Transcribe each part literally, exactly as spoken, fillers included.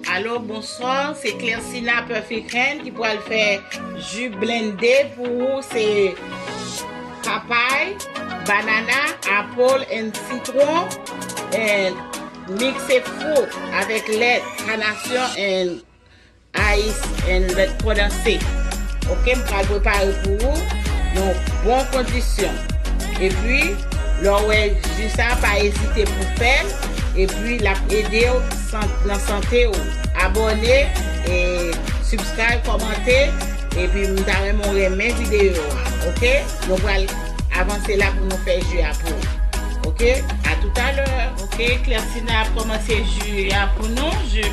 Alo, bonswa, se Clercina Perfect Hand ki pral fè ji blende pou ou. Se papay, banana, apple and citron, and mix it fruit avèk lèt kanasyon and ice and lèt kondanse. Ok, m pral prepare pou ou nan bon kondisyon. Epi, lè w wè ji sa, pa ezite pou fè l. Epi, l ap ede w san- nan sante w. Abòne, e, subscribe, kòmante. Epi, m ta renmen w renmen videyo a. Ok? Nou pral avanse la pou nou fè ji a pou ou. Ok? A toutalè. Ok, Clercina ap kòmanse ji a pou nou. Ji,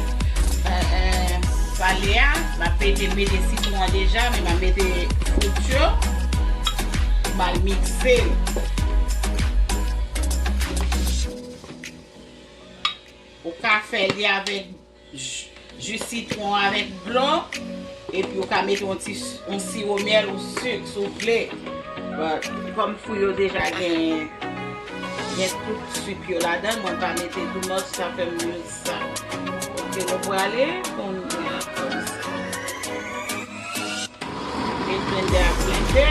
e, e, pale a. M ap mete, mete sitwon an deja, men m ap mete frit yo. M al mikse l. Ou ka fè li avèk ji, ji sitwon avèk dlo, epi ou ka mete yon ti s- yon siwo myèl ou sik si w vle. But, kòm fwi yo deja gen, gen tout sik yo ladan, mwen pa mete too much, sa fè m use sa. Ok, nou prale kounye a kòmsa. E blende a blende.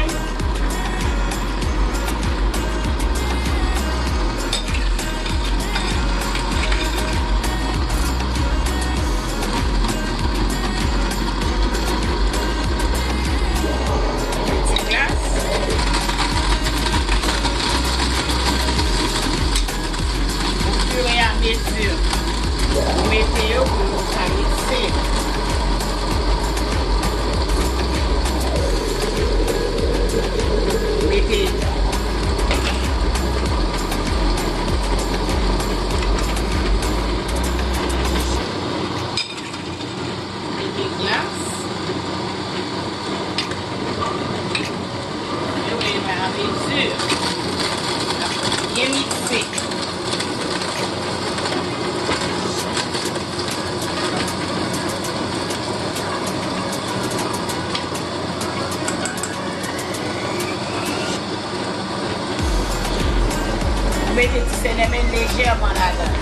Ti glas. Ofiramezu, ou mete yo pou yo ka mikse. Mete. Mete glas. Yo mete a mezi. Byen mikse. Ou mete ti senenmen lejèman ladan.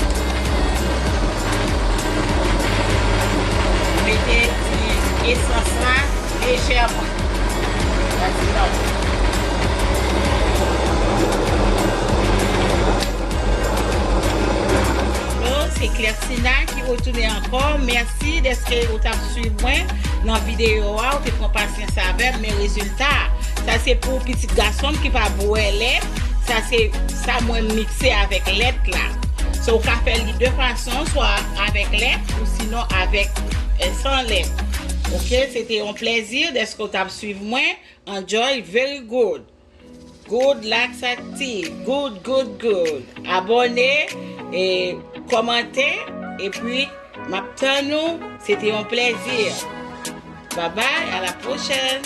Ou mete ti esans la lejèman. That's enough. Hello, se Clercina ki retounen ankò. Mèsi dèske ou t ap swiv mwen nan videyo a, ou te pran pasyans avè m, men rezilta, sa se pou pitit gason m ki pa bwè lèt, sa se sa mwen mikse avèk lèt la. So, ou ka fè li de fason, swa avèk lèt ou sinon avèk, eh, san lèt. Ok, se te yon plèzi dèske ou t ap swiv mwen. Enjoy, very good. Good, laxative. Good, good, good. Abòne, e kòmante, epi m ap tann ou. Se te yon plèzi. Bye bye, à la prochaine.